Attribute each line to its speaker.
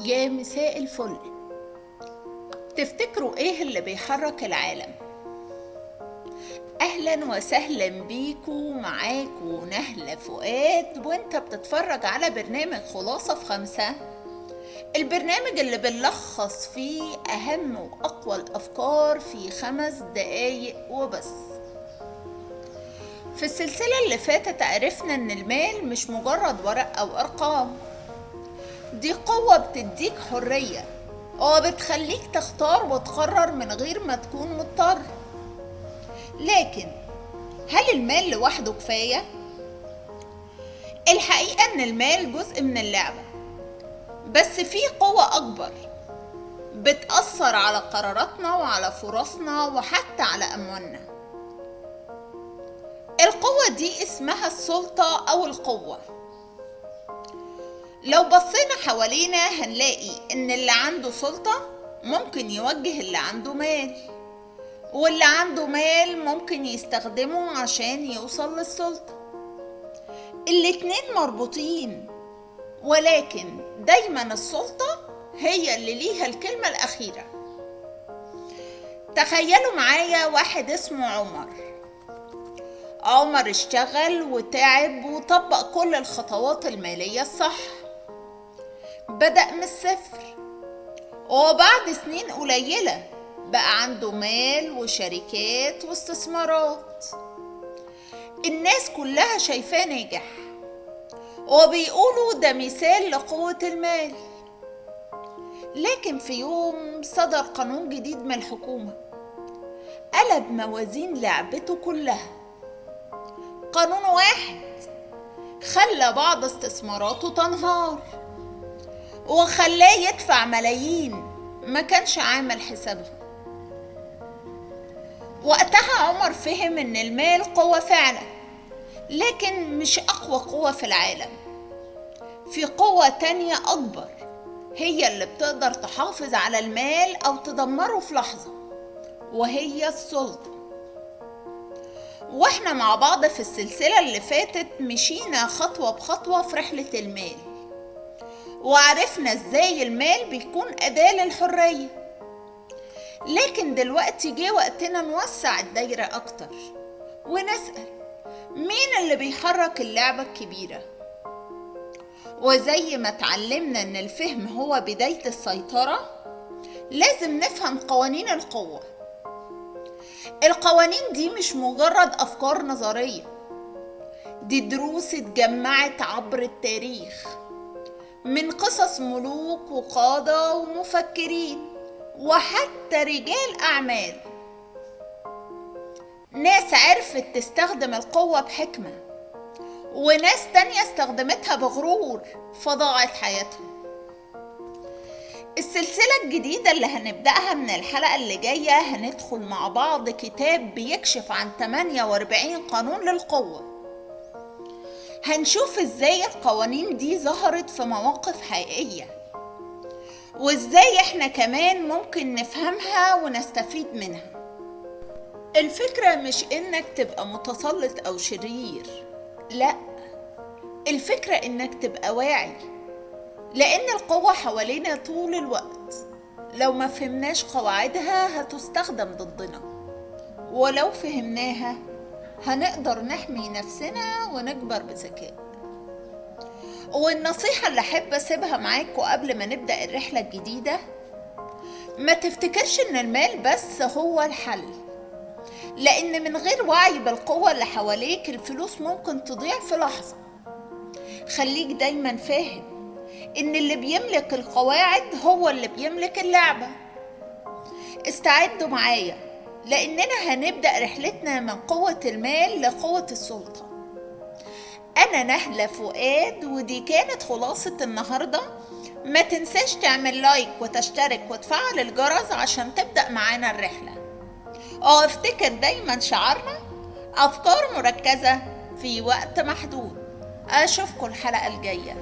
Speaker 1: يا مساء الفل. تفتكروا ايه اللي بيحرك العالم؟ اهلا وسهلا بيكو، معاكو نهلة فؤاد وانت بتتفرج على برنامج خلاصة في 5، البرنامج اللي بنلخص فيه اهم واقوى الافكار في 5 دقايق وبس. في السلسلة اللي فاتت عرفنا ان المال مش مجرد ورق او ارقام، دي قوة بتديك حرية وبتخليك تختار وتقرر من غير ما تكون مضطر. لكن هل المال لوحده كفاية؟ الحقيقة ان المال جزء من اللعبة، بس في قوة أكبر بتأثر على قراراتنا وعلى فرصنا وحتى على أموالنا. القوة دي اسمها السلطة أو القوة. لو بصينا حوالينا هنلاقي إن اللي عنده سلطة ممكن يوجه اللي عنده مال، واللي عنده مال ممكن يستخدمه عشان يوصل للسلطة. الاتنين مربوطين، ولكن دايما السلطة هي اللي ليها الكلمة الأخيرة. تخيلوا معايا واحد اسمه عمر. عمر اشتغل وتعب وطبق كل الخطوات المالية الصح، بدأ من الصفر، وبعد سنين قليلة بقى عنده مال وشركات واستثمارات. الناس كلها شايفاه ناجح وبيقولوا ده مثال لقوة المال. لكن في يوم صدر قانون جديد من الحكومة قلب موازين لعبته كلها. قانون واحد خلى بعض استثماراته تنهار وخلاه يدفع ملايين ما كانش عامل حسابها. وقتها عمر فهم ان المال قوة فعلا، لكن مش أقوى قوة في العالم. في قوة تانية أكبر هي اللي بتقدر تحافظ على المال أو تدمره في لحظة، وهي السلطة. واحنا مع بعض في السلسلة اللي فاتت مشينا خطوة بخطوة في رحلة المال، وعرفنا ازاي المال بيكون أداة للحرية. لكن دلوقتي جه وقتنا نوسع الدايرة أكتر ونسأل مين اللي بيحرك اللعبة الكبيرة؟ وزي ما اتعلمنا ان الفهم هو بداية السيطرة، لازم نفهم قوانين القوة. القوانين دي مش مجرد أفكار نظرية، دي دروس اتجمعت عبر التاريخ من قصص ملوك وقادة ومفكرين وحتى رجال أعمال. ناس عرفت تستخدم القوة بحكمة، وناس تانية استخدمتها بغرور فضاعت حياتهم. السلسلة الجديدة اللي هنبدأها من الحلقة اللي جاية هندخل مع بعض كتاب بيكشف عن 48 قانون للقوة. هنشوف ازاي القوانين دي ظهرت في مواقف حقيقية، وازاي احنا كمان ممكن نفهمها ونستفيد منها. الفكرة مش انك تبقى متسلط او شرير، لا، الفكرة انك تبقى واعي، لان القوة حوالينا طول الوقت. لو ما فهمناش قواعدها هتستخدم ضدنا، ولو فهمناها هنقدر نحمي نفسنا ونكبر بذكاء. والنصيحة اللي أحب أسيبها معاكم قبل ما نبدأ الرحلة الجديدة، ما تفتكرش إن المال بس هو الحل، لأن من غير وعي بالقوة اللي حواليك الفلوس ممكن تضيع في لحظة. خليك دايما فاهم إن اللي بيملك القواعد هو اللي بيملك اللعبة. استعدوا معايا لأننا هنبدأ رحلتنا من قوة المال لقوة السلطة. أنا نهلة فؤاد، ودي كانت خلاصة النهاردة. ما تنساش تعمل لايك وتشترك وتفعل الجرس عشان تبدأ معانا الرحلة. افتكر دايما شعارنا أفكار مركزة في وقت محدود. أشوفكم الحلقة الجاية.